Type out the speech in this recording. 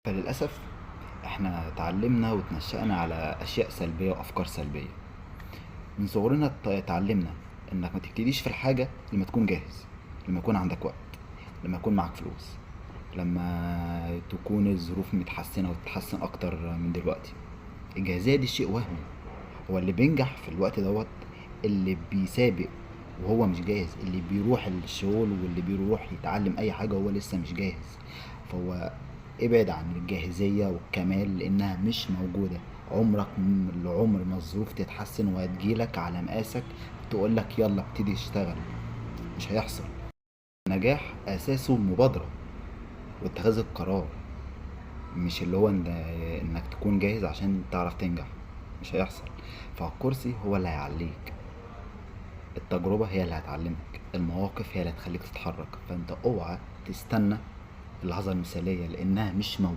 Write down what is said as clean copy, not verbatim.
فللأسف احنا اتعلمنا واتنشأنا على أشياء سلبية وأفكار سلبية من صغرنا. اتعلمنا انك ما تبتديش في الحاجة لما تكون جاهز، لما يكون عندك وقت، لما يكون معاك فلوس، لما تكون الظروف متحسنة وتتحسن أكتر من دلوقتي. الجاهزية دي شيء وهمي. هو اللي بينجح في الوقت دوت اللي بيسابق وهو مش جاهز، اللي بيروح الشغل واللي بيروح يتعلم اي حاجة وهو لسه مش جاهز. فهو ابعد عن الجاهزية والكمال لانها مش موجودة. عمرك العمر ما الظروف تتحسن وهتجيلك على مقاسك تقولك يلا ابتدي اشتغل، مش هيحصل. النجاح اساسه المبادرة واتخاذ القرار، مش اللي هو انك تكون جاهز عشان تعرف تنجح، مش هيحصل. فالكرسي هو اللي هيعليك، التجربة هي اللي هتعلمك، المواقف هي اللي هتخليك تتحرك. فانت اوعى تستنى اللحظة المثالية لانها مش موجودة.